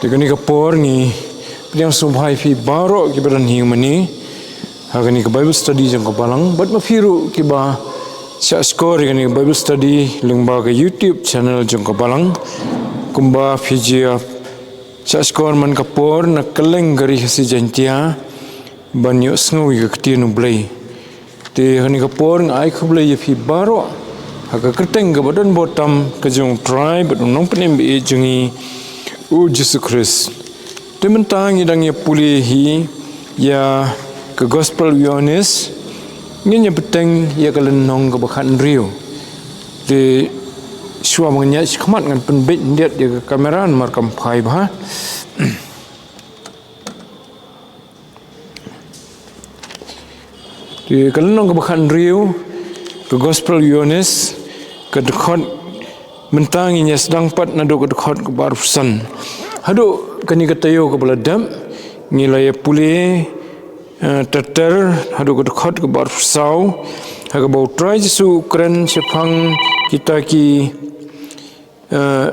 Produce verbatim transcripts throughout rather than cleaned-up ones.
Te kane ka por ngi pdiang sngewbha ïa phi baroh kiba don hi mynne ha kane ka Bible study jong ka balang, bad ma phi ruh kiba shah shkor ïa kane ka Bible study lyngba ka YouTube channel jong ka balang. Kumba phi ju ïa shah shkor man ka por na kylleng ka ri Khasi Jaiñtia ban ïoh sngew ïa ka ktien U Blei. Te ha kane ka por nga ai khublei ïa phi baroh ha ka kyrteng kaba don bor tam ka jong U Trai bad U Nongpynim ba ïeit jong ngi, U Jisu Khrist. Te mynta ngi dang ïa pule hi ïa ka Gospel U Ïoannis, ngin ïa bteng ïa ka lynnong kaba khathynriew. Te shuwa ba ngan ïaid shakhmat ngan pynbeit khyndiat ïa ka kamera namar kam phai bha. Te ka lynnong kaba khathynriew ka Gospel U Ïoannis, ka dkhot, mynta ngin ïa sdang pat naduh ka dkhot kaba arphew san haduh kane ka taïew kaba la dep. Ngi la ïa pule, eh, ter ter haduh ka dkhot kaba arphew saw, ha kaba U Trai Jisu u kren shaphang kita ki, eh,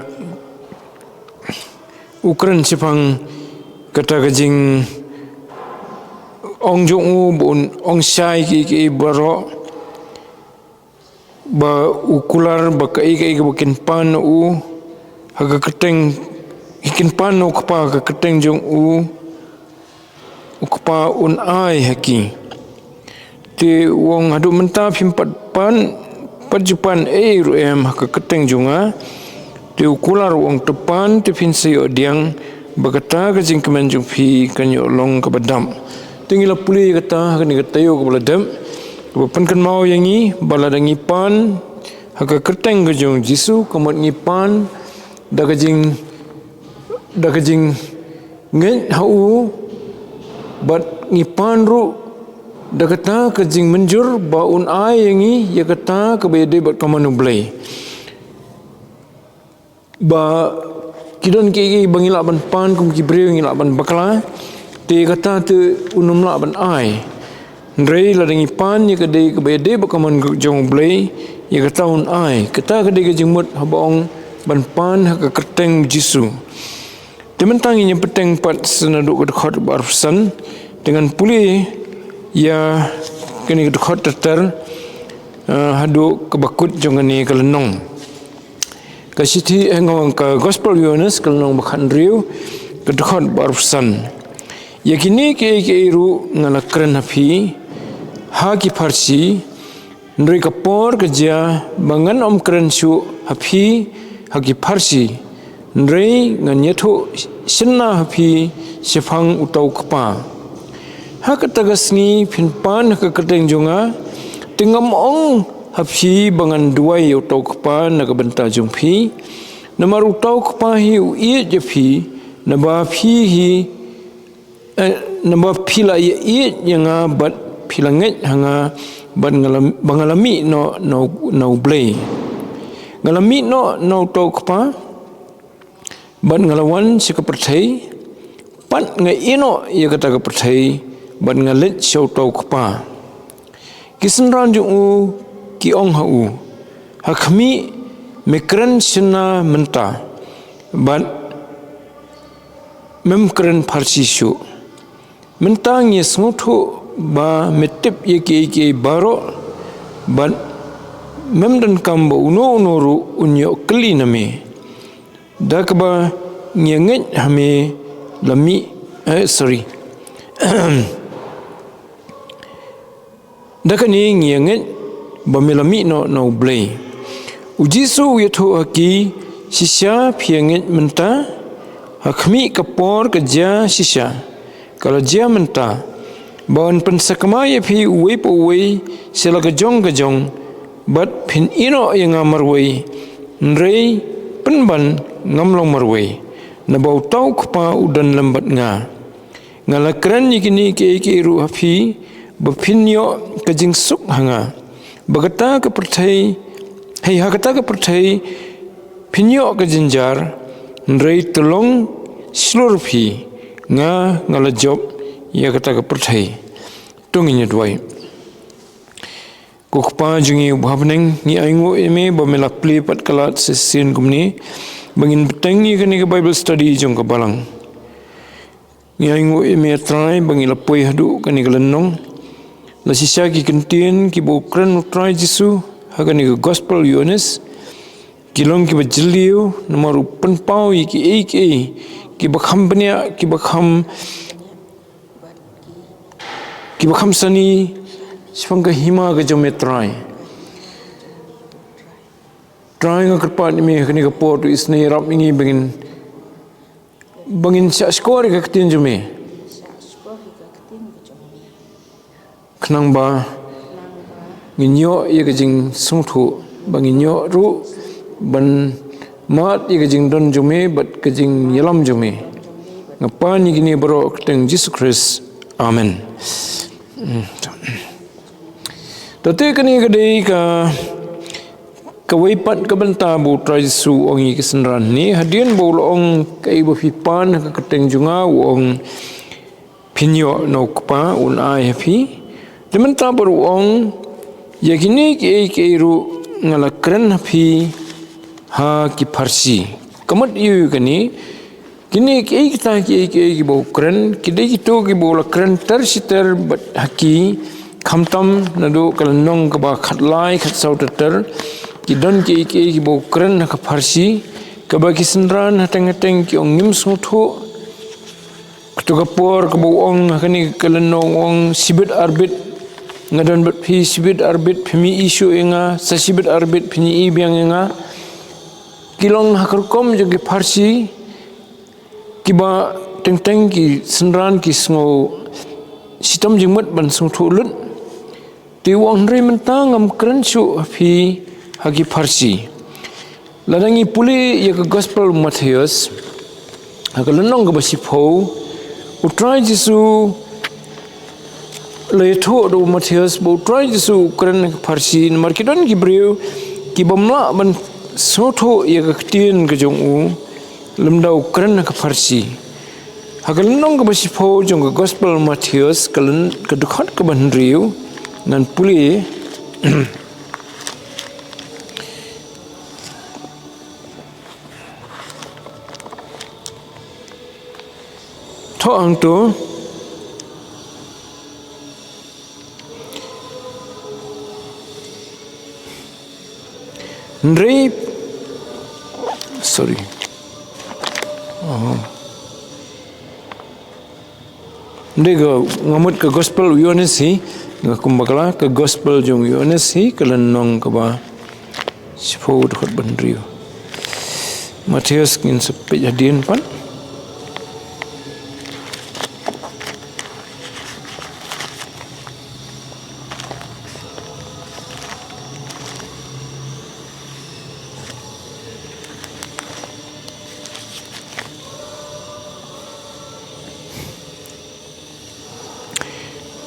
u kren shaphang kata ka jingong jong u ba un ong shai kiei kiei baroh, ba u kular ba kaei kaei kaba kin pan na u ha ka kyrteng, kin pan na u Kpa ha ka kyrteng jong u, u Kpa un ai ha ki. Te u ong, haduh mynta phim pat pan, pat ju pan ei ruh em ha ka kyrteng jong nga. Te u kular u ong, to pan te phin sa ïoh pdiang ba kata ka jingkmen jong phi kan ïoh long kaba dap. Te ngi la pule ïa kata ha kane ka taïew kaba la dep, kaba pynkynmaw ïa ngi ba lada ngi pan ha ka kyrteng ka jong U Jisu, ka mut ngi pan da ka jing, da ka jingngeit ha u, bad ngi pan ruh da kata ka jingmynjur ba un ai ïa ngi ïa kata kaba ïadei bad ka mon U Blei. Ba ki don kiei kiei ba ngi lah ban pan kum ki briew, ngi lah ban bakla, te kata te un ym lah ban ai. Hynrei lada ngi pan ïa ka dei kaba ïadei bad ka mon jong U Blei, ïa kata un ai. Kata ka dei ka jingmut haba ong ban pan ha ka kyrteng U Jisu. Te mynta ngin ïa bteng pat sa naduh ka dkhot ba arphew san, te ngan pule ïa kane ka dkhot ter ter, eh, haduh kaba kut jong kane ka lynnong. Ka shithi, eh, nga ong, ka Gospel U Ïoannis ka lynnong ba khathynriew, ka dkhot ba arphew san. Ïa kine kiei kiei ruh nga la kren ha phi ha ki pharshi, hynrei ka por ka jia ba ngan ym kren shuh ha phi ha ki pharshi, hynrei ngan ïathuh shynna ha phi shaphang uta u Kpa. Ha kata ka sngi phin pan ha ka kyrteng jong nga, te ngam ong ha phi ba ngan duwai ïa uta u Kpa na ka bynta jong phi, namar uta u Kpa hi u ïeit ïa phi, naba phi hi, eh, naba phi la ïa ïeit ïa nga bad phi la ngeit ha nga, bad nga la, ba nga la mih noh na u, na U Blei. Nga la mih noh na uta u Kpa, bad nga la wan sha ka pyrthei, pat nga ïeh noh ïa kata ka pyrthei, bad nga leit sha uta u Kpa. Ki synran jong u ki ong ha u, ha khmih, me kren shynna mynta, bad mem kren pharshi shuh. Mynta ngi sngewthuh ba me tip ïa kiei kiei baroh, bad mem donkam ba uno uno ruh un ïoh kylli na me. Da kaba ngi ïa ngeit ha me la mih, eh, sorry. Da kane ngi ïa ngeit ba me la mih noh na U Blei. U Jisu u ïathuh ha ki, shisha phi ïa ngeit mynta? Ha khmih ka por ka jia shisha, ka la jia mynta, ba yn pynsakma ïa phi uwei pa uwei sha la ka jong ka jong, bad phin ïeh noh ïa nga marwei, hynrei pynban ngam long marwei, naba uta u Kpa u don lem bad nga. Nga la kren ïa kine kiei kiei ruh ha phi, ba phin ïoh ka jingsuk ha nga. Ba kata ka pyrthei, hei, ha kata ka pyrthei phin ïoh ka jynjar, hynrei to long shlur phi, nga, nga la jop ïa kata ka pyrthei. To ngin ïa duwai. Ko Kpa jong ngi uba ha bneng, ngi ainguh ïa me ba me la plie pat ka lad shisien kumne ba ngin bteng ïa kane ka Bible study jong ka balang. Ngi ainguh ïa me Trai ba ngi la poi haduh kane ka lynnong. La shisha ki kyntien kiba u kren u Trai Jisu ha kane ka gospel u Ïoannis ki long kiba jylliew, namar u pynpaw ïa kiei kiei kiba kham bniah, kiba kham kiba kham sani shaphang ka hima ka jong me Trai. Trai, nga kyrpad ïa me ha kane ka por, to isynei ïarap ïa ngi ba ngin ba ngin shah shkor ïa ka ktien jong me. Khnang ba ngin ïoh ïa ka jingsngewthuh, ba ngin ïoh ruh ban mad ïa ka jingdon jong me bad ka jingïalam jong me. Nga pan ïa kine baroh ha ka kyrteng Jisu Khrist. Amen. Te kane ka dei ka kawei pat ka bynta ba u Trai Jisu u ong ïa ki synran ne, hadien ba u la ong, kaei ba phi pan ha ka kyrteng jong nga, u ong, phin ïoh na u Kpa un ai ha phi. Te mynta pat u ong, ïa kine kiei kiei ruh nga la kren ha phi ha ki pharshi. Ka mut aïu kane? Kine kiei kita kiei kiei kiba u kren, ki dei kito kiba u la kren ter shi ter bad ha ki, khamtam naduh ka lynnong kaba khatlai khatsaw ter ter, ki don kiei kiei kiba u kren ha ka pharshi, kaba ki synran hateng hateng ki ong ngim sngewthuh. Kato ka por kaba u ong ha kane ka lynnong u ong shibit arbit, nga don bad phi shibit arbit, phim ïohi shuh ïa nga, sa shibit arbit phin ïohi biang ïa nga. Ki long ha ka rukom jong ki pharshi, kiba teng teng ki synran ki sngew shitom jingmut ban sngewthuh lut. Te u ong, hynrei mynta ngam kren shuh ha phi ha ki pharshi. Lada ngi pule ïa ka gospel u Mathaios, ha ka lynnong kaba shiphew, u Trai Jisu, la ïathuh da u Mathaios ba u Trai Jisu u kren ha ki pharshi, namar ki don ki briew kiba ym lah ban sngewthuh ïa ka ktien ka jong u lymda u kren ha ki pharshi. Ha ka lynnong kaba shiphew jong ka gospel Mathaios, ka lyn-, ka dkhot kaba hynriew, ngan pule. Thoh hangto. Hynrei, sorry. Oh. Hynrei ka, nga mut ka gospel u Ïoannis hi, nga kum bakla, ka gospel jong u Ïoannis hi, ka lynnong kaba shiphew dkhot ba hynriew. Mathaios ngin sa peit hadien pat.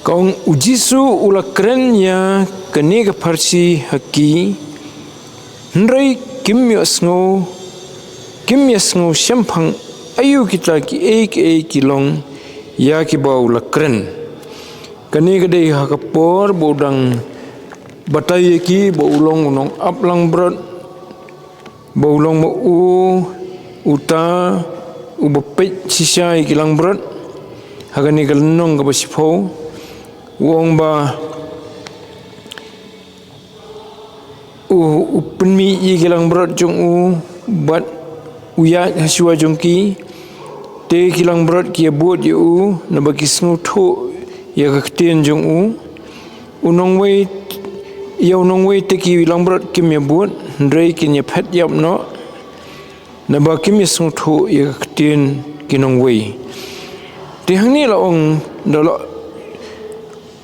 Ka ong, u Jisu u la kren ïa kane ka pharshi ha ki, hynrei kim ïohsngew, kim ïohsngew shemphang aïu kita kiei kiei ki long ïa kiba u la kren. Kane ka dei ha ka por ba u dang batai ïa ki ba u long u nongap langbrot, ba u long ma u uta uba peit shisha ïa ki langbrot. Ha kane ka lynnong kaba shiphew u ong ba u, u pynmih ïa ki langbrot jong u bad u ïaid ha shuwa jong ki. Te ki langbrot ki ïabud ïa u naba ki sngewthuh ïa ka ktien jong u. U nongwei, ïa u nongwei te ki langbrot kim ïabud, hynrei kin ïaphet ïap noh, naba kim ïasngewthuh ïa ka ktien ki nongwei. Te hangne la ong, da la,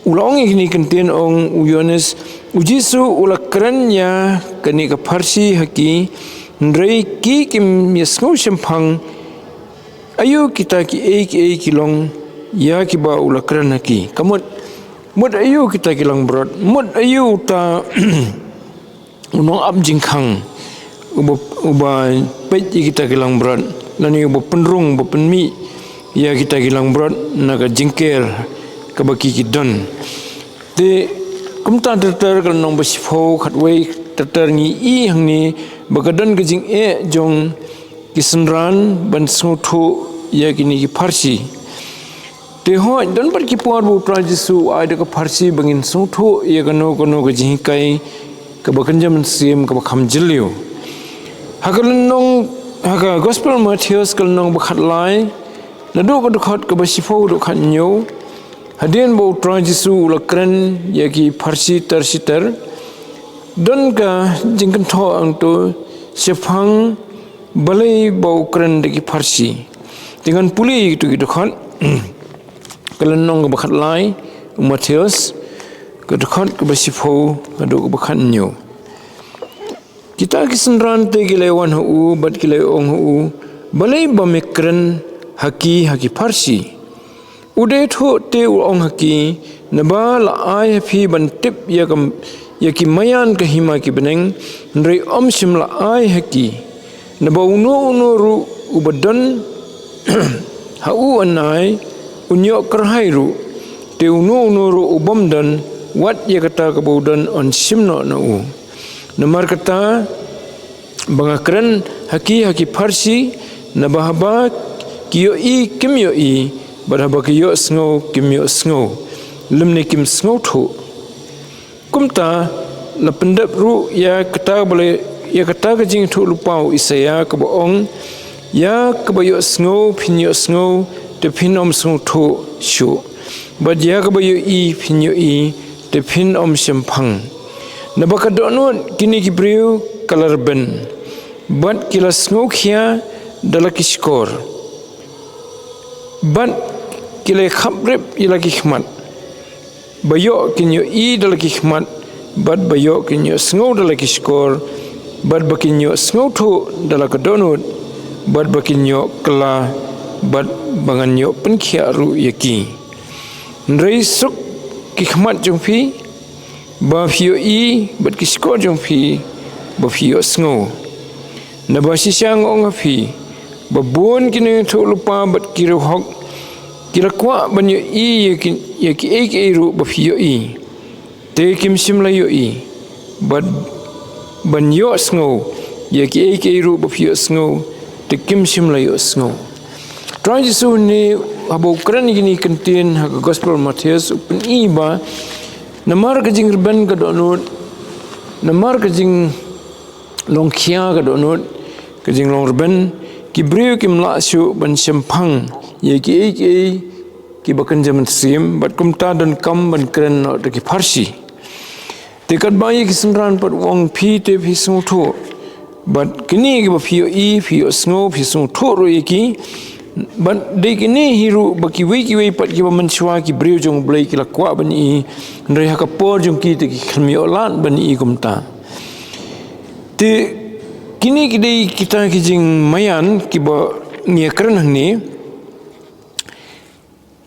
u la ong ïa kine ki ktien, ong u Ïoannis, u Jisu u la kren ïa kane ka pharshi ha ki, hynrei ki kim ïasngew shemphang aïu kita kiei kiei ki long ïa kiba u la kren ha ki. Ka mut, mut aïu kita ki langbrot, mut aïu uta u nongap jingkhang uba, uba peit ïa kita ki langbrot, lane uba pynrung, uba pynmih ïa kita ki langbrot na ka jingker kaba ki, ki don. Te kumta ter ter, ka lynnong ba shiphew, khatwei ter ter, ngi i hangne ba ka don ka jingeh jong ki synran ban sngewthuh ïa kine ki pharshi. Te hooid, don pat ki por ba U Trai Jisu u ai da ka pharshi ba ngin sngewthuh ïa kano kano ka jinghikai kaba kynja mynsiem kaba kham jylliew. Ha ka lynnong, ha ka Gospel Mathaios ka lynnong ba khatlai, naduh ka dkhot kaba shiphew haduh khathynñiew, hadien ba U Trai Jisu u la kren ïa ki pharshi ter shi ter, don ka jingkynthoh hangto, shaphang balei ba u kren da ki pharshi. Te ngan pule ïa kito ki dkhot. Ka lynnong kaba khatlai, u Mathaios, ka dkhot kaba shiphew haduh kaba khathynñiew. Kita ki synran te ki la wan ha u, bad ki la ong ha u, balei ba me kren ha ki ha ki pharshi? U dei thuh te u ong ha ki, naba la ai ha phi ban tip ïa ka, ïa ki maïan ka hima ki bneng, hynrei ym shym la ai ha ki. Naba uno uno ruh uba don ha u anai, un ïoh kyrhai ruh. Te uno uno ruh u bym don, wat ïa kata kaba u don yn shim noh na u. Namar kata, ba nga kren ha ki ha ki pharshi, naba haba ki ïohi kim ïohi, bad haba ki ïohsngew kim ïohsngew, lymne kim sngewthuh. Kumta, la pyndep ruh ïa kata ba la, ïa kata ka jingïathuhlypa u Isaïah kaba ong, ïa kaba ïohsngew phin ïohsngew, te phin ym sngewthuh shuh. Bad ïa kaba ïohi phin ïohi, te phin ym shemphang. Naba ka dohnud kine ki briew ka la rben, bad ki la sngewkhia da la ki shkor, bad ki la khapbrip ïa la ki khmat. Ba ïoh kin ïohi da la ki khmat, bad ba ïoh kin ïohsngew da la ki shkor, bad ba kin ïohsngewthuh da la ka dohnud, bad ba kin ïoh kylla, bad ba ngan ïoh pynkhiah ruh ïa ki. Hynrei suk ki khmat jong phi, ba phi ïohi, bad ki shkor jong phi, ba phi ïohsngew. Naba shisha nga ong ha phi, ba bun ki nongïathuhlypa bad ki riewhok, ki la kwah ban ïohi ïa ki, ïa kiei kiei ruh ba phi ïohi, te kim shym la ïohi, bad ban ïohsngew ïa kiei kiei ruh ba phi ïohsngew, te kim shym la ïohsngew. Trai Jisu ne, haba u kren ïa kine ki kyntien ha ka Gospel Mathaios, u pyni ba namar ka jingrben ka dohnud, namar ka jing long khia ka dohnud, ka jinglong rben, ki briew kim lah shuh ban shemphang ïa kiei kiei kiba kynja mynsiem, bad kumta donkam ban kren noh da ki pharshi. Te katba ïa ki synran pat u ong phi te phi sngewthuh, bad kine kiba phi ïohi, phi ïohsngew, phi sngewthuh ruh ïa ki, bad dei kine hi ruh ba kiwei kiwei pat kiba mynshuwa ki briew jong U Blei ki la kwah ban i, hynrei ha ka por jong ki te kim ïoh lad ban i kumta. Te kine ki dei kita ki jingmaïan kiba ngi ïa kren hangne.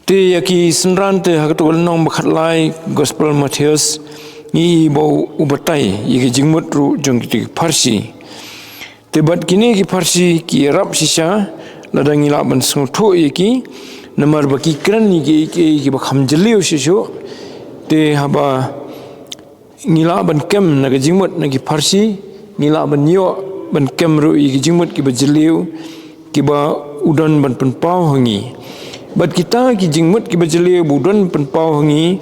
Te ïa ki synran te ha kato ka lynnong ba khatlai Gospel Mathaios, ngi i ba u batai ïa ki jingmut ruh jong kito ki pharshi. Te bad kine ki pharshi ki ïarap shisha, lada ngi lah ban sngewthuh ïa ki, namar ba ki kren ïa kiei kiei kiba kham jylliew shisha. Te haba ngi lah ban kem na ka jingmut na ki pharshi, ngi lah ban ïoh ban kem ruh ïa ki jingmut kiba jylliew, kiba u don ban pynpaw ha ngi. Bad kita ki jingmut kiba jylliew ba u don pynpaw ha ngi,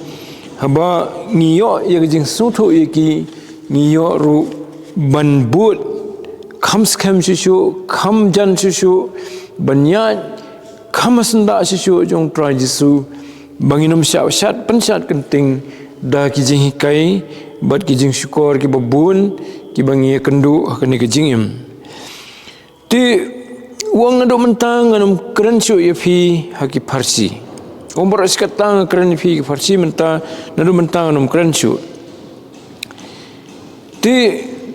haba ngi ïoh ïa ka jingsngewthuh ïa ki, ngi ïoh ruh ban bud kham skhem shuh shuh, kham jan shuh shuh, ban ïaid kham ha syndah shuh shuh jong Trai Jisu, ba ngin ym shah shad pynshad kynting da ki jinghikai bad ki jingshukor kiba bun kiba ngi ïakynduh ha kane ka jingim. Te u ong naduh mynta ngan ym kren shuh ïa phi ha ki pharshi. U ong baroh shi katta nga kren ïa phi ki pharshi mynta, naduh mynta ngan ym kren shuh. Te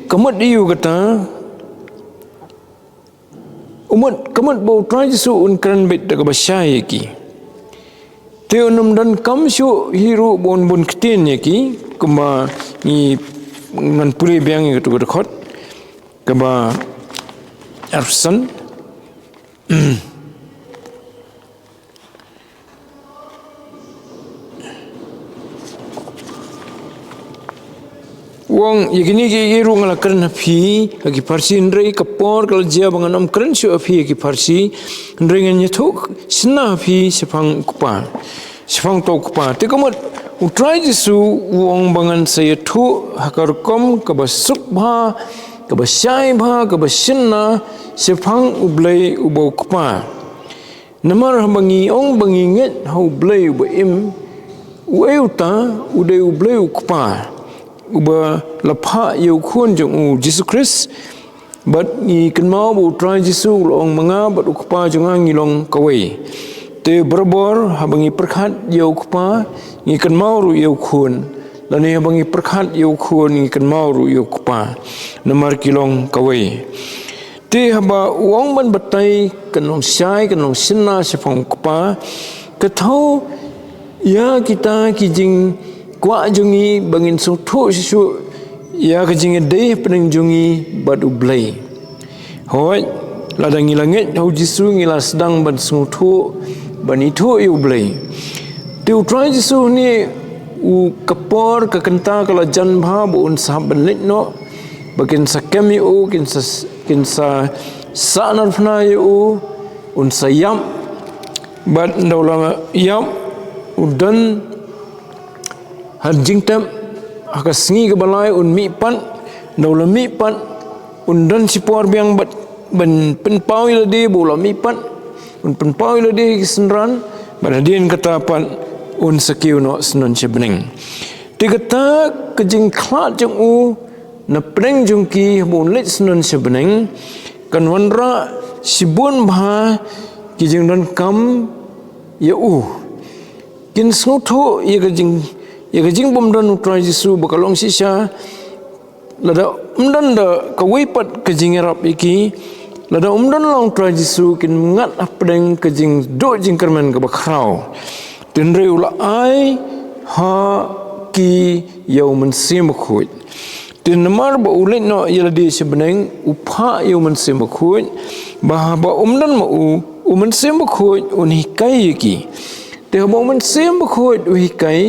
ka mut aïu kata, u mut, ka mut ba U Trai Jisu un kren beit da kaba shai ïa ki. Te un ym donkam shuh hi ruh ba un bun ktien ïa ki, kumba ngi, ngan pule biang ïa kato ka dkhot kaba arphew san. U ong, ïa kine kiei kiei ruh nga la kren ha phi ha ki pharshi, hynrei ka por ka la jia ba ngan ym kren shuh ha phi ha ki pharshi, hynrei ngan ïathuh shynna ha phi shaphang u Kpa, shaphang uta u Kpa. Te ka mut, u Trai Jisu u ong ba ngan sa ïathuh ha ka rukom kaba suk bha, kaba shai bha, kaba shynna shaphang U Blei uba u Kpa. Namar haba ngi ong ba ngi ngeit ha U Blei uba im, uei uta? U dei U Blei u Kpa, uba la phah ïa u Khun jong u, Jisu Khrist. Bad ngi kynmaw ba u Trai Jisu u la ong, ma nga bad u Kpa jong nga ngi long kawei. Te barabor haba ngi pyrkhat ïa u Kpa, ngi kynmaw ruh ïa u Khun. Lane haba ngi pyrkhat ïa u Khun, ngi kynmaw ruh ïa u Kpa, namar ki long kawei. Te haba u ong ban batai, kan long shai, kan long shynna shaphang u Kpa, ka thew ïa kita ki jingkwah jong ngi ba ngin sngewthuh shuh shuh ïa ka jingïadei hapdeng jong ngi bad U Blei. Hooid, lada ngi la ngeit ha u Jisu, ngi la sdang ban sngewthuh, ban ithuh ïa U Blei. Te u Trai Jisu hangne, u, ka por, ka kynta ka la jan bha ba un sa hap ban leit noh, ba kin sa kem ïa u, kin sa, kin sa sahnarphna ïa u, un sa ïap. Bad ynda u la ïap, u don ha jingtep, ha ka sngi kaba lai un mihpat. Ynda u la mihpat, un don shipor biang bad ban pynpaw ïa lade ba u la mihpat. Un pynpaw ïa lade ki synran, bad hadien kata pat un sa kiew noh syndon sha bneng. Te kata ka jingkhlad jong u na pdeng jong ki haba un leit syndon sha bneng, kan wanrah shibun bha ki jingdonkam ïa u. Kin sngewthuh ïa ka jing, ïa ka jingbymdon u Trai Jisu ba ka long shisha, lada ym don da kawei pat ka jingïarap ïa ki, lada ym don la u Trai Jisu, kin ngat hapdeng ka jingduh jingkyrmen kaba khraw. Hynrei u la ai ha ki ïa u Mynsiem Bakhuid. Te namar ba u leit noh ïa lade sha bneng, u phah ïa u Mynsiem Bakhuid, ba haba ym don ma u, u Mynsiem Bakhuid un hikai ïa ki. Te haba u Mynsiem Bakhuid u hikai,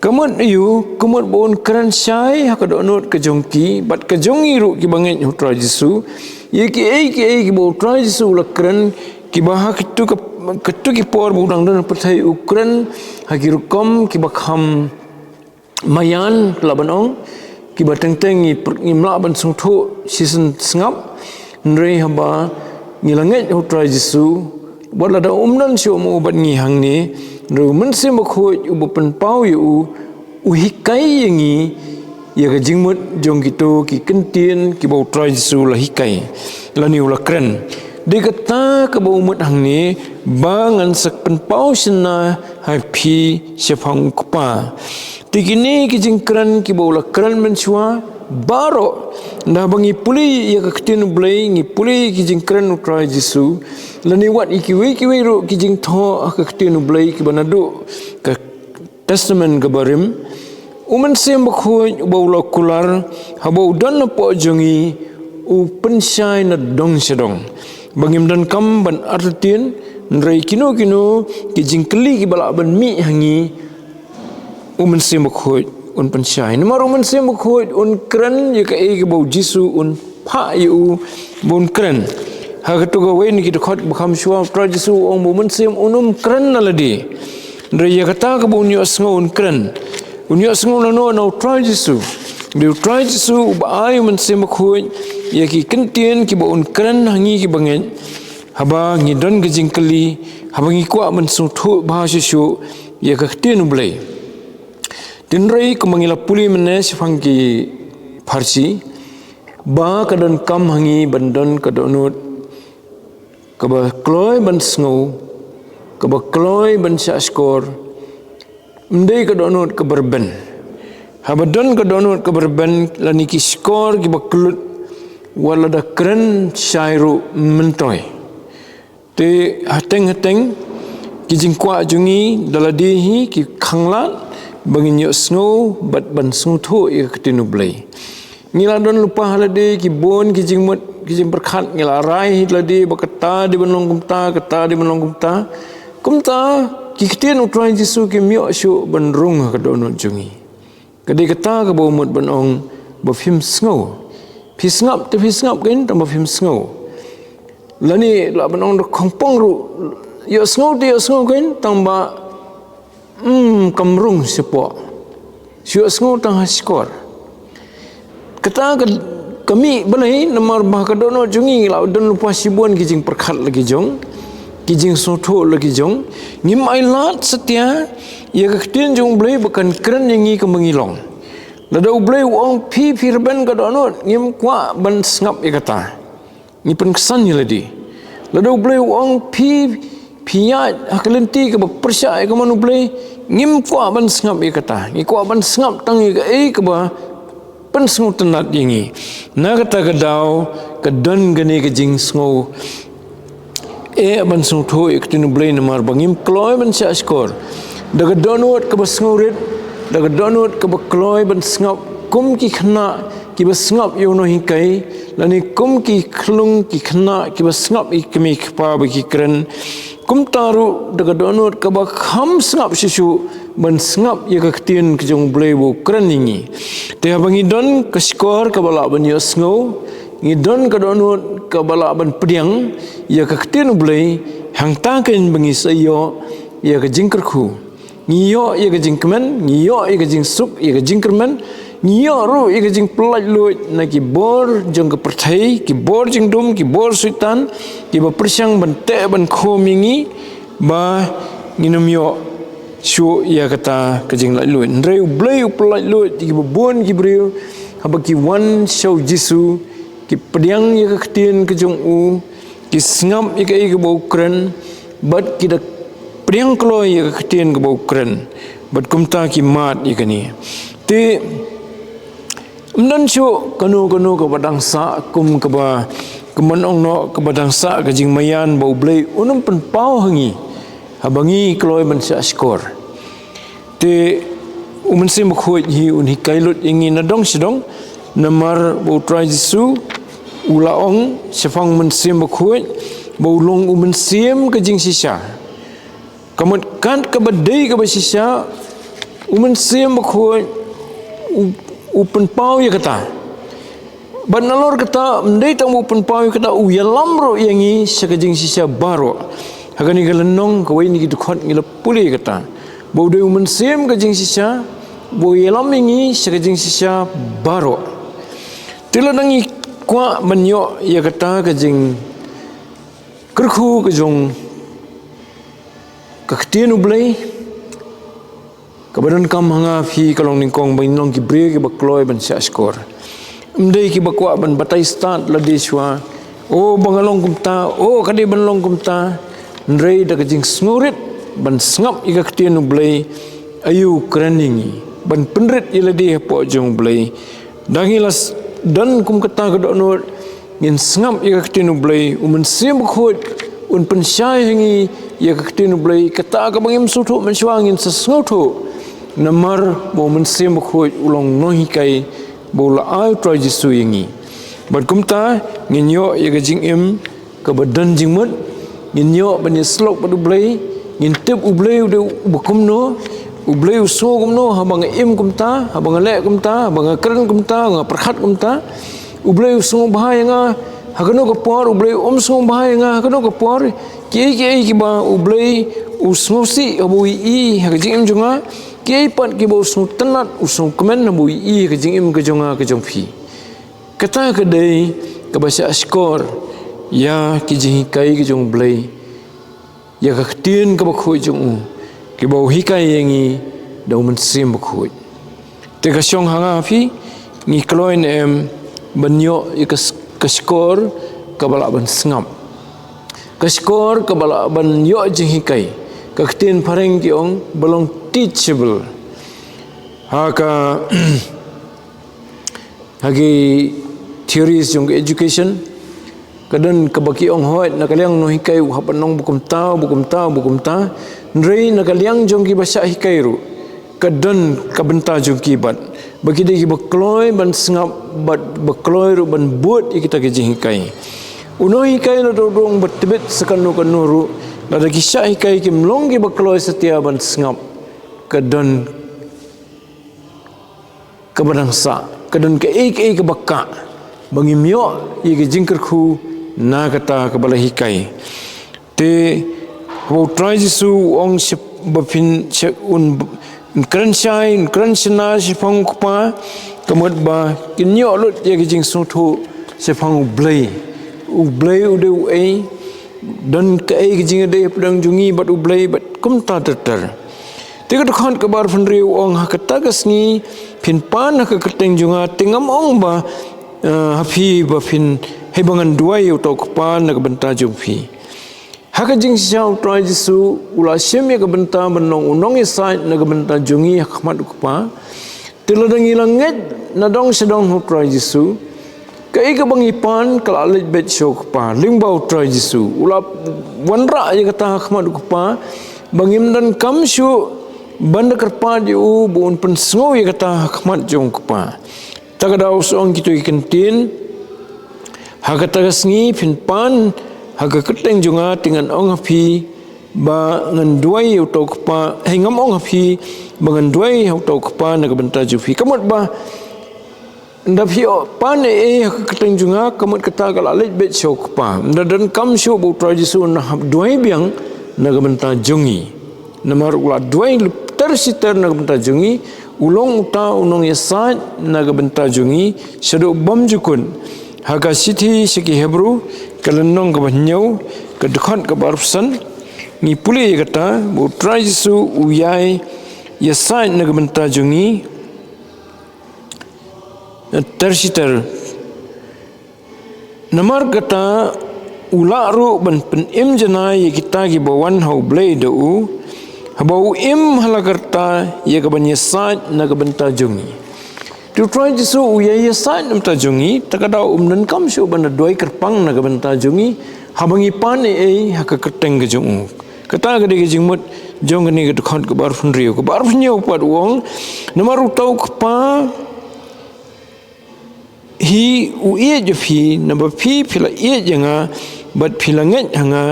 ka mut aïu? Ka mut ba un kren shai ha ka dohnud ka jong ki, bad ka jong ngi ruh kiba ngeit ha u Trai Jisu. Ïa kiei kiei kiba u Trai Jisu u la kren, kiba ha kito ka, kito ki por ba u dang don ha pyrthei u kren ha ki rukom kiba kham maïan, lah ban ong, kiba teng teng ngi pr-, ngim lah ban sngewthuh shisien sngap. Hynrei haba ngi la ngeit ha u Trai Jisu, wat lada um don shuh ma u bad ngi hangne, hynrei u Mynsiem Bakhuid uba pynpaw ïa u, u hikai ïa ngi ïa ka jingmut jong kito ki kyntien kiba u Trai Jisu u la hikai, lane u la kren. Dei kata kaba u mut hangne, ba ngan sa pynpaw shynna ha phi shaphang u Kpa. Te kine ki jingkren kiba u la kren mynshuwa baroh, ynda ba ngi pule ïa ka ktien u Blei, ngi pule ïa ki jingkren u Trai Jisu, lane wat ïa kiwei kiwei ruh ki jingthoh ha ka ktien u Blei kiba naduh ka Testament kaba rim, u Mynsiem Bakhuid uba u la kular, haba u don hapoh jong ngi, u pynshai na dong sha dong. Ba ngim donkam ban artatien, hynrei kino kino ki jingkylli kiba lah ban mih ha ngi, u Mynsiem Bakhuid un pynshai. Namar u Mynsiem Bakhuid un kren ïa kaei kaba u Jisu un phah ïa u ba un kren. Ha kato kawei na ki dkhot ba kham shuwa, u Trai Jisu u ong ba u Mynsiem un ym kren na lade. Hynrei ïa kata kaba un ïohsngew un kren. Un ïohsngew na no? Na u Trai Jisu. Dei u Trai Jisu uba ai u Mynsiem Bakhuid ïa ki kyntien kiba un kren ha ngi kiba ngeit. Haba ngi don ka jingkylli, haba ngi kwah ban sngewthuh bha shuh shuh ïa ka ktien u Blei. Hynrei kumba ngi la pule mynne shaphang ki pharshi, ba ka donkam ha ngi ban don ka dohnud kaba kloi ban sngew, kaba kloi ban shahshkor, ym dei ka dohnud kaba rben. Haba don ka dohnud kaba rben, lane ki shkor kiba kyllut, wat lada kren shai ruh ym myntoi. Te hateng hateng ki jingkwah jong ngi da lade hi ki khanglad ba ngin ïohsngew bad ban sngewthuh ïa ka ktien u Blei. Ngi la don lypa ha lade ki bun ki jingmut ki jingpyrkhat, ngi la rai hi da lade ba kata dei ban long kumta, kata dei ban long kumta. Kumta ki ktien u Trai Jisu kim ïoh shuh ban rung ha ka dohnud jong ngi. Ka dei kata kaba u mut ban ong, ba phim sngew. Phi sngap te phi sngap kein tang ba phim sngew. Lane lah ban ong da khongpong ruh, ïohsngew te ïohsngew kein tang ba, hmm, kam rung shapoh. Shu ïohsngew tang ha shkor. Kata ka, ka mih balei? Namar ba ka dohnud jong ngi la don lypa shibun ki jingpyrkhat la ki jong, ki jingsngewthuh la ki jong. Ngim ailad satia ïa ka ktien jong U Blei ba kan kren ïa ngi kumba ngi long. Lada U Blei u ong phi, phi rben ka dohnud, ngim kwah ban sngap ïa kata. Ngi pynksan ïa lade. Lada U Blei u ong phi, phi ïaid ha ka lynti kaba pyrshah ïa ka mon U Blei, ngim kwah ban sngap ïa kata. Ngi kwah ban sngap tang ïa kaei kaba pynsngewtynnat ïa ngi. Na kata ka daw ka don kane ka jingsngew eh ban sngewthuh ïa ka ktien U Blei namar ba ngim kloi ban shah shkor. Da ka dohnud kaba sngewrit, da ka dohnud kaba kloi ban sngap kum ki khynnah kiba sngap ïa u nonghikai, lane kum ki khyllung ki khynnah kiba sngap ïa ki kmie ki kpa ba ki kren. Kumta ruh da ka dohnud kaba kham sngap shuh shuh ban sngap ïa ka ktien ka jong U Blei ba u kren ïa ngi. Te haba ngi don ka shkor kaba lah ban ïohsngew, ngi don ka dohnud kaba lah ban pdiang ïa ka ktien U Blei, hangta kein ba ngi sa ïoh ïa ka jingkyrkhu. Ngi ïoh ïa ka jingkmen, ngi ïoh ïa ka jingsuk, ïa ka jingkyrmen, ngi ïoh ruh ïa ka jingpyllaitluid na ki bor jong ka pyrthei, ki bor jingdum, ki bor soitan, kiba pyrshang ban teh ban khum ïa ngi, ba ngin ym ïoh shuh ïa kata ka jinglaitluid. Hynrei U Blei u pyllaitluid ïa kiba bun ki briew, haba ki wan sha U Jisu, ki pdiang ïa ka ktien ka jong u, ki sngap ïa kaei kaba u kren, bad ki da pdiang kloi ïa ka ktien kaba u kren, bad kumta ki mad ïa kane. Te ym don shuh kano kano kaba dang sah kum kaba, kumba ong noh, kaba dang sah ka jingmaïan ba U Blei un ym pynpaw ha ngi haba ngi kloi ban shah shkor. Te U Mynsiem Bakhuid hi un hikai lut ïa ngi na dong sha dong, namar ba U Trai Jisu u la ong shaphang U Mynsiem Bakhuid ba u long U Mynsiem ka jingshisha. Ka mut kat kaba dei kaba shisha, U Mynsiem Bakhuid u, u pynpaw ïa kata. Bad nalor kata, ym dei tang ba u pynpaw ïa kata, u ïalam ruh ïa ngi sha ka jingshisha baroh. Ha kane ka lynnong, kawei na ki dkhot ngi la pule ïa kata. Ba u dei U Mynsiem ka jingshisha, ba u ïalam ïa ngi sha ka jingshisha baroh. Te lada ngi kwah ban ïoh ïa kata ka jingkyrkhu ka jong ka ktien U Blei, kaba donkam ha nga phi ka long nyngkong ba ngin long ki briew kiba kloi ban shah shkor. Ym dei kiba kwah ban batai stad lade shuwa. O ba nga long kumta, o ka dei ban long kumta. Hynrei da ka jingsngewrit ban sngap ïa ka ktien U Blei, aïu kren ïa ngi. Ban pynrit ïa lade hapoh jong U Blei. Da ngi la s-, don kum kata ka dohnud, ngin sngap ïa ka ktien U Blei, U Mynsiem Bakhuid un pynshai ha ngi ïa ka ktien U Blei, kata kaba ngim sngewthuh mynshuwa ngin sa sngewthuh. Namar ba U Mynsiem Bakhuid u long nonghikai ba u la ai U Trai Jisu ïa ngi. Bad kumta ngin ïoh ïa ka jingim kaba don jingmut, ngin ïoh ban ïasyllok bad U Blei, ngin tip U Blei u dei uba kumno, U Blei u sngew kumno, haba nga im kumta, haba nga leh kumta, haba nga kren kumta, nga pyrkhat kumta. U Blei u sngewbha ïa nga ha kano ka por, U Blei um sngewbha ïa nga ha kano ka por. Kiei kiei kiba U Blei u sngewsih haba u ïohi ha ka jingim jong nga, kiei pat kiba u sngewtynnat, u sngewkmen haba u ïohi ha ka jingim ka jong nga ka jong phi. Kata ka dei kaba shah shkor ïa ki jinghikai ki jong U Blei, ïa ka ktien kaba khuid jong u, kiba u hikai ïa ngi da U Mynsiem Bakhuid. Te ka shong ha nga ha phi, ngi kloi ne em ban ïoh ïa ka s-, ka shkor kaba lah ban sngap, ka shkor kaba lah ban ïoh jinghikai. Ka ktien phareng ki ong ba long teachable. Ha ka Ha ki theories jong ka education, ka don kaba ki ong hooid na ka liang nonghikai u hap ban ong ba kumta, ba kumta, ba kumta. Hynrei na ka liang jong kiba shah hikai ruh, ka don ka bynta jong ki bad ba ki dei kiba kloi ban sngap bad ba kloi ruh ban bud ïa kita ki jinghikai. U nonghikai lada u ong ba tbit sa kano kano ruh, lada ki shah hikai kim long kiba kloi satia ban sngap, ka don kaba dang sah ka don kaei kaei kaba kah ba ngim ïoh ïa ka jingkyrkhu na kata kaba la hikai. Te haba U Trai Jisu u ong sha ba phin sha un, un kren shai, un kren shynna shaphang U Kpa, ka mut ba kin ïoh lut ïa ka jingsngewthuh shaphang U Blei. U Blei u dei uei, don kaei ka jingïadei hapdeng jong ngi bad U Blei bad kumta ter ter. Te ka dkhot kaba arphew hynriew u ong, ha kata ka sngi phin pan ha ka kyrteng jong nga, te ngam ong ba, eh, ha phi ba phin, hei ba ngan duwai ïa uta U Kpa na ka bynta jong phi. Ha ka jingshisha U Trai Jisu u la shim ïa ka bynta ban long u nongïasaid na ka bynta jong ngi ha khmat U Kpa. Te lada ngi la ngeit nadong shadong ha U Trai Jisu, kaei kaba ngi pan ka la leit beit sha U Kpa. Lyngba U Trai Jisu u la wanrah ïa kata ha khmat U Kpa, ba ngim donkam shuh ban da kyrpad ïa u ba un pynsngew ïa kata ha khmat jong U Kpa. Ta ka daw sa ong kito ki kyntien, ha kata ka sngi phin pan ha ka kyrteng jong nga, te ngan ong ha phi ba ngan duwai ïa uta U Kpa, hei ngam ong ha phi ba ngan duwai ïa uta U Kpa na ka bynta jong phi. Ka mut ba ynda phi pan ei ei ha ka kyrteng jong nga, ka mut kata ka la leit beit sha U Kpa. Ynda donkam shuh ba U Trai Jisu un hap duwai biang na ka bynta jong ngi. Namar u la duwai lypter shiter na ka bynta jong ngi, u long uta u nongïasaid na ka bynta jong ngi shaduh bymjukut. Ha ka shithi sha ki Hebru, ka lynnong kaba hynñiew, ka dkhot kaba arphew san, ngi pule ïa kata ba U Trai Jisu u ïai ïasaid na ka bynta jong ngi ter shiter. Namar kata u lah ruh ban pynim janai ïa kita kiba wan ha U Blei da u, haba u im ha la ka rta ïa ka ban ïasaid na ka bynta jong ngi. Te U Trai Jisu u ïai ïasaid na ka bynta jong ngi, ta ka daw um donkam shuh ban da duwai kyrpang na ka bynta jong ngi haba ngi pan ei ei ha ka kyrteng ka jong u. Kata ka dei ka jingmut jong kane ka dkhot kaba arphew hynriew. Kaba arphew hynñiew pat u ong, namar uta U Kpa hi u ïeit ïa phi, naba phi phi la ïeit ïa nga bad phi la ngeit ha nga,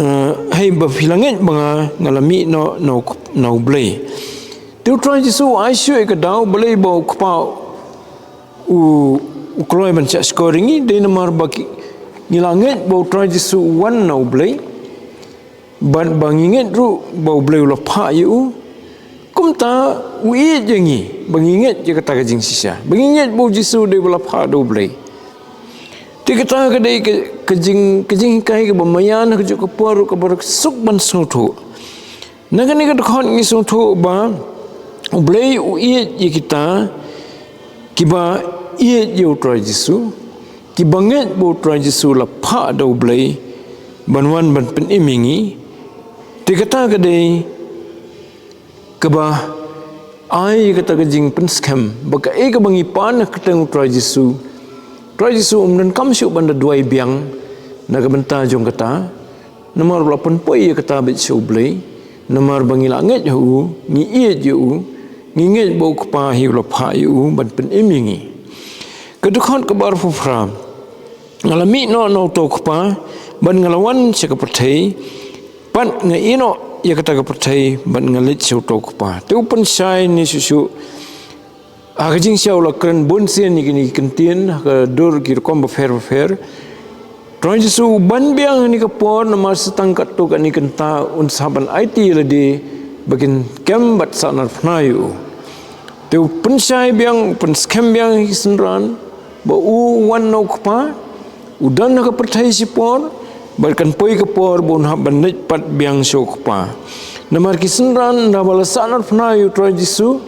eh, hei ba phi la ngeit ba nga, nga la mih noh na U K-, na U Blei. Te U Trai Jisu u ai shuh ïa ka daw, balei ba U Kpa u, u kloi ban shah shkor ïa ngi? Dei namar ba ki, ngi la ngeit ba U Trai Jisu u wan na U Blei. Bad ba ngi ngeit ruh ba U Blei u la phah ïa u. Kumta u ïeit ïa ngi ba ngi ngeit ïa kata ka jingshisha, ba ngi ngeit ba U Jisu u dei ba la phah da U Blei. Te kata ka dei ka, ka jing, ka jinghikai kaba maïan ha kajuh ka por ruh kaba suk ban sngewthuh. Na kane ka dkhot ngi sngewthuh ba U Blei u ïeit ïa kita kiba ïeit ïa U Trai Jisu, kiba ngeit ba U Trai Jisu u la phah da U Blei ban wan ban pynim ïa ngi. Te kata ka dei kaba ai ïa kata ka jingpynskhem ba kaei kaba ngi pan ha ka kyrteng U Trai Jisu, U Trai Jisu um donkam shuh ban da duwai biang na ka bynta jong kata. Namar u la pynpoi ïa kata beit sha U Blei, namar ba ngi la ngeit ha u, ngi ïeit ïa u, ngi ngeit ba U Kpa hi u la phah ïa u ban pynim ïa ngi. Ka dkhot kaba arphew phra, nga la mih noh na uta U Kpa bad nga la wan sha ka pyrthei, bad nga ïehnoh ïa kata ka pyrthei bad nga leit sha uta U Kpa. Te u pynshai ne shuh shuh, ha ka jingshisha u la kren bun sien ïa kine ki kyntien ha ka dur ki rukom bapher bapher. Trai Jisu u ban biang ha kane ka por namar sa tang katto katne kynta un sa ban aiti ïa lade ba kin kem bad sahnarphna ïa u. Te u pynshai biang, u pynskhem biang ïa ki synran ba u wan na U Kpa, u don ha ka pyrthei shipor, bad kan poi ka por ba un hap ban leit pat biang sha U Kpa. Namar ki synran haba la sahnarphna ïa U Trai Jisu,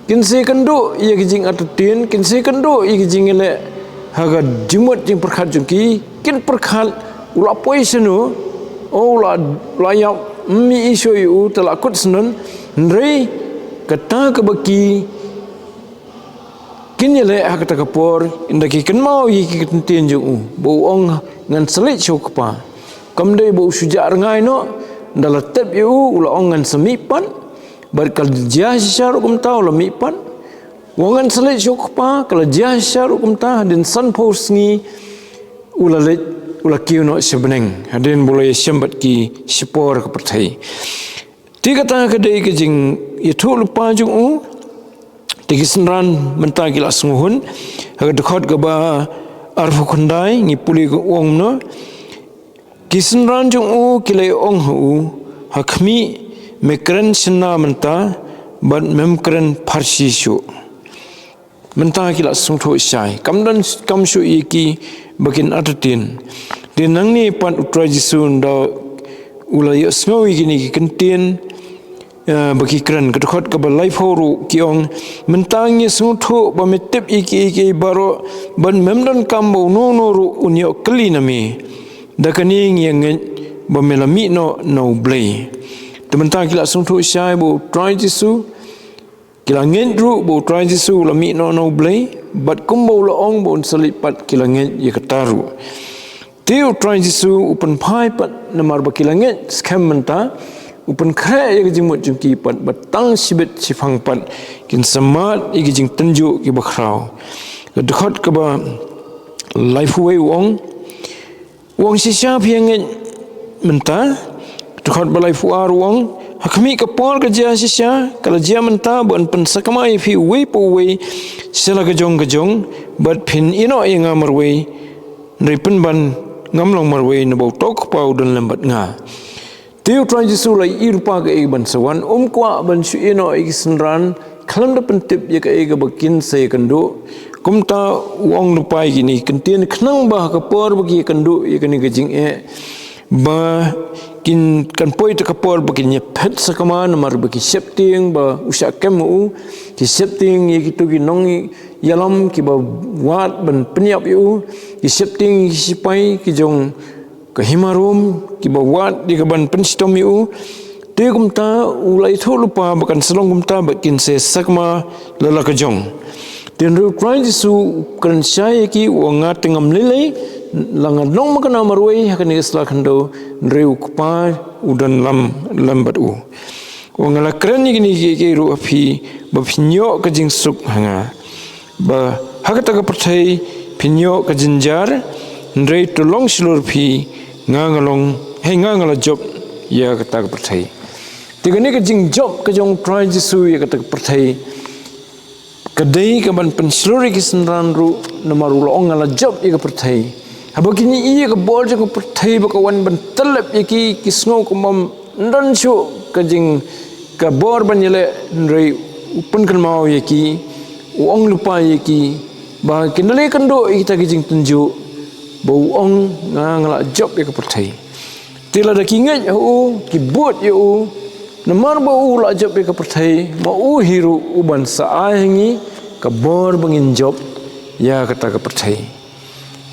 kin sa ïakynduh ïa ki jingartatien, kin sa ïakynduh ïa ki jingïaleh ha ka jingmut jingpyrkhat jong ki, kin pyrkhat u la poi shano, o u la, u la ïap, ym ïohi shuh ïa u, te la kut syndon. Hynrei kata kaba ki kin ïaleh ha kata ka por, ynda ki kynmaw ïa ki kyntien jong u ba u ong, ngan sa leit sha U Kpa. Kam dei ba u shu jah rngai noh, ynda la tep ïa u, u la ong ngan sa mih pat. Bad ka la jia shisha ruh kumta, u la mih pat. U ong ngan sa leit sha U Kpa, ka la jia shisha ruh kumta, hadien sanphew sngi u la leit, u la kiew noh sha bneng, hadien ba u la ïashem bad ki shipor ka pyrthei. Te kata ka dei ka jingïathuhlypa jong u. Te ki synran mynta ki la sngewhun. Ha ka dkhot kaba arphew khyndai ngi pule ka ong no. Ki synran jong u ki la ong ha u, ha khmih, me kren shynna mynta, bad mem kren pharshi shuh. Mynta ki la sngewthuh shai. Kam don kam shuh ïa ki ba kin artatien. Te nangne pat u Trai Jisu nda u la ïohsngew ïa kine ki kyntien, eh, ba ki kren, ka dkhot kaba laiphew ruh ki ong, mynta ngi sngewthuh ba me tip ïa ki, ïa ki baroh, bad mem don kam ba uno uno ruh un ïoh kylli na me. Da kane ngi ngeit ba me la mih noh na U Blei. Te mynta ki la sngewthuh shai ba u Trai Jisu, ki la ngeit ruh ba u Trai Jisu u la mih noh na U Blei, bad kumba u la ong ba un sa leit pat ki la ngeit ïa kata ruh. Te u Trai Jisu u pynphai pat namar ba ki la ngeit skhem mynta, u pynkhreh ïa ka jingmut jong ki pat, ba tang shibit shiphang pat kin sa mad ïa ki jingtynjuh kiba khraw. Ka dkhot kaba laiphew wei u ong, u ong shisha phi ïa ngeit mynta. Dkhot ba laiphew ar u ong, ha khmih, ka por ka jia shisha, ka la jia mynta, ba yn pynsakma ïa phi uwei pa uwei sha la ka jong ka jong, bad phin ïehnoh ïa nga marwei, hynrei pynban ngam long marwei, naba uta u Kpa u don lem bad nga. Te u Trai Jisu u la ïohi lypa kaei ban sa wan, um kwah ban shu ïehnoh ïa ki synran khlem da pyntip ïa kaei kaba kin sa ïakynduh. Kumta u ong lypa ïa kine ki kyntien khnang ba ha ka por ba ki ïakynduh ïa kane ka jingeh, ba kin, kan poi ta ka por ba kin ïaphet sakma, namar ba ki sheptieng ba u shah kem ha u, ki sheptieng ïa kito ki nongïalam kiba wad ban pynïap ïa u, ki sheptieng ïa ki sipai ki jong ka hima Rom kiba wad ïa ka ban pynshitom ïa u. Te kumta u la ïathuh lypa ba kan sa long kumta, ba kin sa sakma la la ka jong. Te hynrei u Trai Jisu u kren shai ïa ki, u ong, nga te ngam lei lei, la nga long ma kane marwei ha kane ka sla khyndew, hynrei u Kpa u don lem, lem bad u. U ong, nga la kren ïa kine kiei kiei ruh ha phi, ba phin ïoh ka jingsuk ha nga. Ba ha kata ka pyrthei phin ïoh ka jynjar, hynrei to long shlur phi, nga nga long, hei, nga nga la jop ïa kata ka pyrthei. Te kane ka jingjop ka jong u Trai Jisu ïa kata ka pyrthei, ka dei ka ban pynshlur ïa ki synran ruh, namar u la ong, nga la jop ïa ka pyrthei. Haba kine ki ïohi ïa ka bor jong ka pyrthei ba ka wan ban tyllep ïa ki, ki sngew kumba ym don shuh ka jing, ka bor ban ïaleh, hynrei u pynkynmaw ïa ki, u ong lypa ïa ki ba kin da leh kynduh ïa kita ki jingtynjuh, ba u ong, nga nga la jop ïa ka pyrthei. Te lada ki ngeit ha u, ki bud ïa u, namar ba u la jop ïa ka pyrthei, ma u hi ruh u ban sa ai ha ngi ka bor ba ngin jop ïa kata ka pyrthei.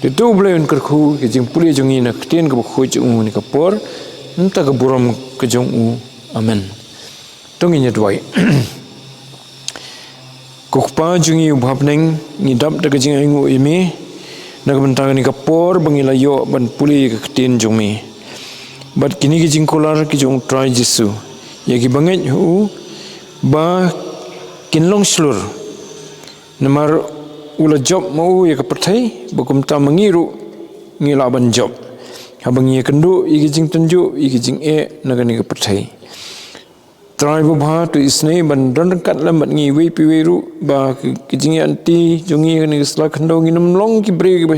Te to U Blei un kyrkhu ïa ka jingpule jong ngi na ka ktien kaba khuid jong u ha kane ka por, na ka bynta ka burom ka jong u. Amen. To ngin ïa duwai. Ko Kpa jong ngi uba ha bneng, ngi dap da ka jingainguh ïa me na ka bynta kane ka por ba ngi la ïoh ban pule ïa ka ktien jong me. Bad kine ki jingkular ki jong u Trai Jisu, ïa kiba ngeit ha u ba kin long shlur. Namar u la jop ma u ïa ka pyrthei, ba kumta ma ngi ruh ngi lah ban jop, haba ngi ïakynduh ïa ki jingtynjuh, ïa ki jingeh na kane ka pyrthei. Trai babha, to isynei ban don ryngkat lem bad ngi iwei pa iwei ruh, ba ki, ki jingïaid lynti jong ngi ha kane ka sla khyndew ngin ym long ki briew kiba,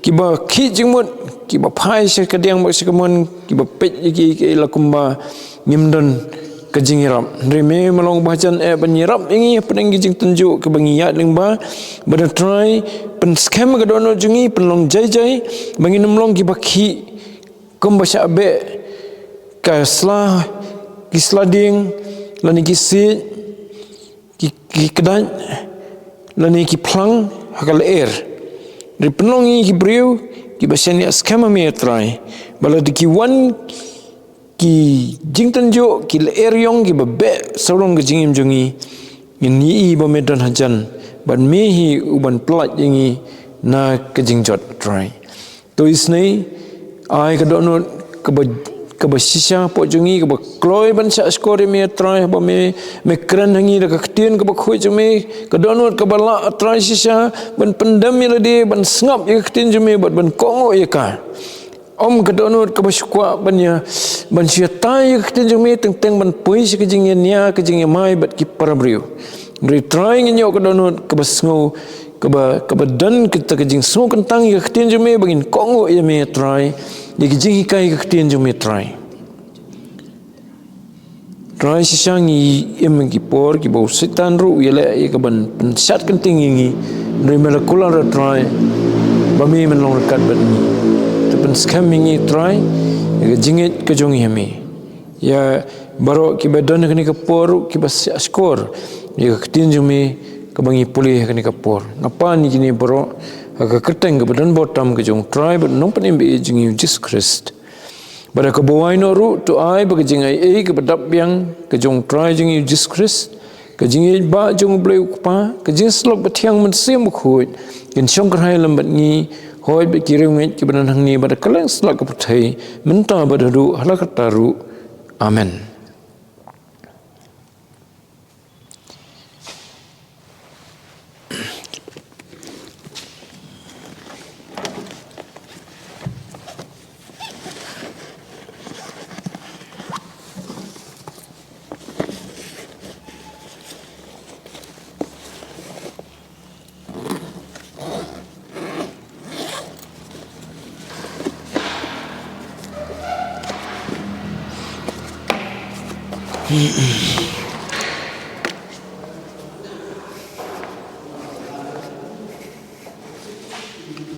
kiba khih jingmut, kiba phai sha kadiang bad sha kamon, kiba peit ïa ki, ki la kumba ngim don ka jingïarap. Hynrei me, me long ba hajan eh ban ïarap ïa ngi hapdeng ki jingtynjuh kiba ngi ïaid lyngba, ba da Trai pynskhem ka dohnud jong ngi, pynlong jai jai, ba ngin ym long kiba khih, kumba shah beh ka sla, ki sla dieng, lane ki siej, ki, ki kdait, lane ki phlang ha ka lyer. Hynrei pynlong ngi ki briew kiba shaniah skhem ha me, Trai, ba lada ki wan ki jingtynjuh, ki lyer ïong kiba beh sarong ka jingim jong ngi, ngin ïohi ba me don hajan, bad me hi u ban pyllait ïa ngi na ka jingjot, Trai. To isynei, ai ka dohnud kaba, kaba shisha hapoh jong ngi, kaba kloi ban shah shkor ïa me, Trai, haba me, me kren ha ngi da ka ktien kaba khuid jong me, ka dohnud kaba lah, Trai, shisha ban pyndem ïa lade, ban sngap ïa ka ktien jong me, bad ban kohnguh ïa ka. Ym ka dohnud kaba shu kwah ban ïa, ban shu ïatai ïa ka ktien jong me, teng teng ban poi sha ka jingïania, ka jingïamai bad ki para briew. Hynrei Trai, ngin ïoh ka dohnud kaba sngew, kaba, kaba don kata ka jingsngew kyntang ïa ka ktien jong me, ba ngin kohnguh ïa me Trai, ïa ka jinghikai ka ktien jong me Trai. Trai, shisha ngi im ha ki por kiba u Soitan ruh u ïaleh ïa ka ban pynshad kynting ïa ngi. Hynrei me la kular, Trai, ba me men long ryngkat bad ngi. Te pynskhem ïa ngi Trai, ïa ka jingngeit ka jong ngi ha me. Ïa baroh kiba don ha kane ka por ruh kiba shah shkor ïa ka ktien jong me kaba ngi pule ha kane ka por. Nga pan ïa kine baroh ha ka kyrteng kaba don bor tam ka jong u Trai bad u Nongpynim ba ïeit jong ngi u Jisu Khrist. Bad ha kaba wai noh ruh, to ai ba ka jingaiei kaba dap biang ka jong u Trai jong ngi u Jisu Khrist, ka jingïeit ba jong u Blei u Kpa, ka jingïasyllok ba thiang Mynsiem Bakhuid, kin shong kyrhai lem bad ngi, hooid bad ki riewngeit kiba don hangne bad ha kylleng sla ka pyrthei, mynta bad haduh hala karta ruh. Amen.